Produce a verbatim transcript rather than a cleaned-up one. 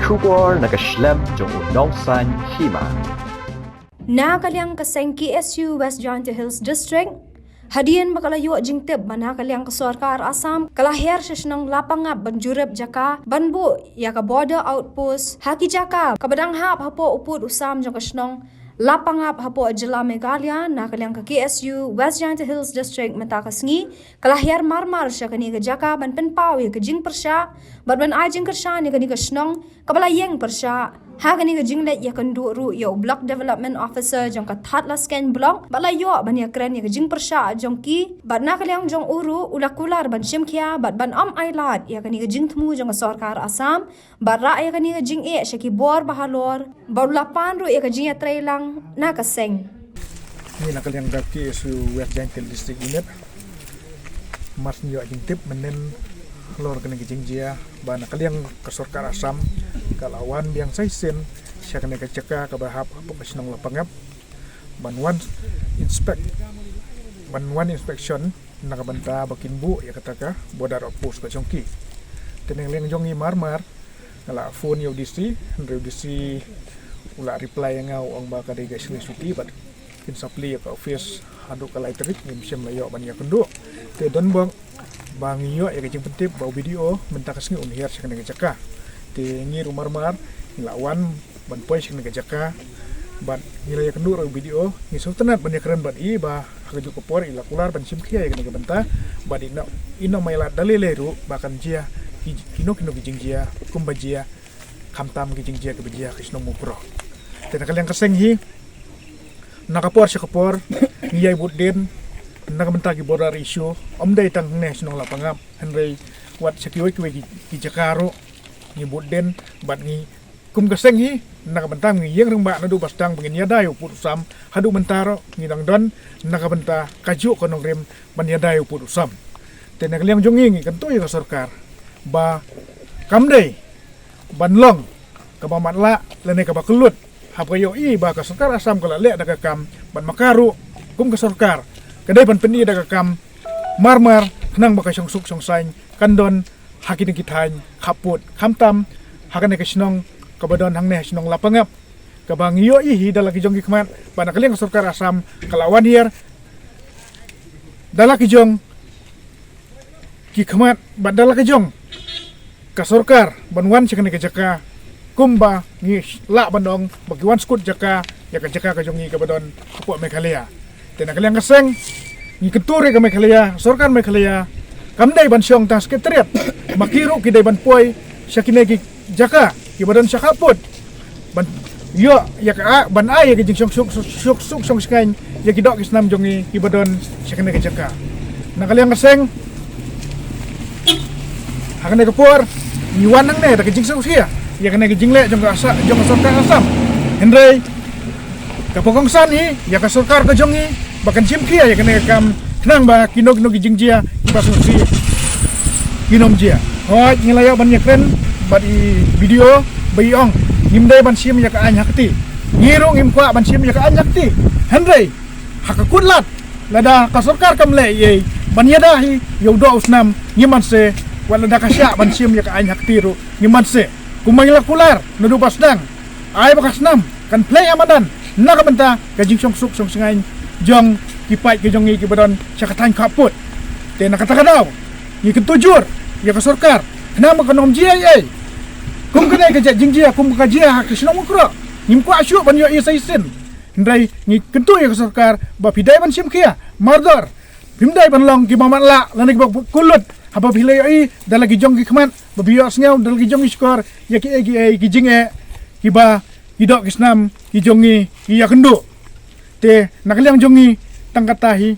Khubor na ka shlem jong u nongsaiñ hima. Na ka liang ka seng K S U West Jaintia Hills District, hadien ba ka la ïoh jingtip ba na ka liang ka sorkar Assam ka la hiar sha shnong Lapangap ban jurip jaka ban buh ïa ka border outpost ha ki jaka kaba dang hap hapoh u pud u sam jong ka shnong Lapangap hapoh jylla Meghalaya, na ka liang ka K S U West Jaintia Hills District mynta ka sngi ka la hiar marmar sha kane ka jaka ban pynpaw ïa ka jingpyrshah bad ban ai jingkyrshan ïa kane ka shnong kaba la ïeng pyrshah. Ha kane ka jingleit ïakynduh ruh ïa u Block Development Officer jong ka Thadlaskein Block bad la ïoh ban ïakren ïa ka jingpyrshah jong ki bad na ka liang jong u ruh u la kular ban shim khia bad ban ym ailad ïa kane ka jingthmu jong ka sorkar Assam bad rah ïa kane ka jingeh sha ki bor ba halor bad u la pan ruh ïa ka jingïatreilang na ka seng. Ngi na ka liang ka K S U West Jaintia Hills District Unit, mar shu ïoh jingtip mynnin halor kane ka jingjia ba na ka liang ka sorkar Assam ka la wan biang sa shisien sha kane ka jaka kaba hap hapoh ka shnong Lapangap ban wan inspect, ban wan inspection na ka bynta ba kin buh ïa kata ka border outpost ka jong ki. Te na ka liang jong ngi marmar nga la phone ïa u D C, hynrei u D C u la reply ïa nga, u ong ba ka dei ka sngi suti bad kin sa plie ïa ka office haduh ka lai tarik, ngim shym la ïoh ban ïakynduh. Te don bok ba ngi ïoh ïa ka jingpyntip ba u B D O mynta ka sngi un hiar sha kane ka jaka. Te ngi ruh marmar ngi la wan ban poi sha kane ka jaka bad ngi la ïakynduh ruh u B D O, ngi sngewtynnat ban ïakren bad i ba ha kajuh ka por i la kular ban shim khia ïa kane ka bynta bad i na, i na mai lad da lei lei ruh ba kan jia ki, kino kino ki jingjia kumba jia, khamtam ki jingjia kiba jia ha ka shnong Mukroh. Te na ka liang ka seng hi, na ka por sha ka por ngi ïai bud dien na ka bynta ki border issue, ym dei tang hangne shnong Lapangap, hynrei wat sha kiwei kiwei ki, ki jaka ruh ngi bud dien bad ngi kum ka seng hi na ka bynta ngi ïeng rangbah naduh ba sdang ba ngin ïada ïa u pud u sam, haduh mynta ruh ngi dang don na ka bynta kajuh ka nongrim ban ïada ïa u pud u sam. Te na ka liang jong ngi ngi kyntu ïa ka sorkar ba kam dei ban long kaba matlah lane kaba kyllut haba ka ïohi ba ka sorkar Assam ka la leh da ka kam bad ma ka ruh kum ka sorkar ka dei ban pyni da ka kam marmar khnang ba ka shongsuk shongsaiñ kan don ha kine ki thaiñ khappud, khamtam ha kane ka shnong kaba don hangne ha shnong Lapangap kaba ngi ïohi hi da la ki jong ki khmat ba na ka liang ka sorkar Assam ka la wan hiar da la ki jong ki khmat bad da la ki jong ka sorkar ban wan sha kane ka jaka kumba ngi lah ban ong ba ki wan skud jaka ïa ka jaka ka jong ngi kaba don hapoh Meghalaya. Te na ka liang ka seng ngi kyntu ruh ïa ka Meghalaya, sorkar Meghalaya kam dei ban shong tang secretariat, ma ki ruh ki dei ban poi sha kine ki jaka kiba don sha khappud ban ïoh ïa ka, ban ai ïa ka jingshongsuk, shongsuk shongsaiñ ïa ki doh ki snam jong ngi kiba don sha kane ka jaka. Na ka liang ka seng ha kane ka por ngi wan hangne da ka jingsngewsih ïa kane ka jingleh jong ka Assa-, jong ka sorkar Assam. Hynrei kaba kongsan hi ïa ka sorkar ka jong ngi ba kan shim khia ïa kane ka kam khnang ba kino kino ki jingjia kiba sngewsih kin ym jia. Hooid, ngi la ïoh ban ïakren bad i B D O ba i ong ngim dei ban shim ïa ka aiñ ha kti. Ngi ruh ngim kwah ban shim ïa ka aiñ ha kti. Hynrei ha ka kut lad, lada ka sorkar kam leh ei ei ban ïada hi ïa u doh u snam, ngim banse. Wat lada ka shah ban shim ïa ka aiñ ha kti ruh, ngim banse. Kumba ngi la kular naduh ba sdang, ai ba ka snam kan plie ha madan na ka bynta ka jingshongsuk shongsaiñ jong ki paid ka jong ngi kiba don sha ka thaiñ khappud. Te na kata ka daw ngi kyntu jur ïa ka sorkar khnang ba kan ym jia ei ei kum kane ka jait jingjia kum ka jia ha ka shnong Mukroh. Ngim kwah shuh ban ïohi sa shisien. Hynrei ngi kyntu ïa ka sorkar ba phi dei ban shim khia mardor, phim dei ban long kiba matlah lane kiba kyllut haba phi la ïohi da la ki jong ki khmat, ba phi ïohsngew da la ki jong ki shkor ïa kiei kiei ki jingeh kiba ki doh ki snam ki jong ngi ki ïakynduh. Te na ka liang jong ngi tang kata hi.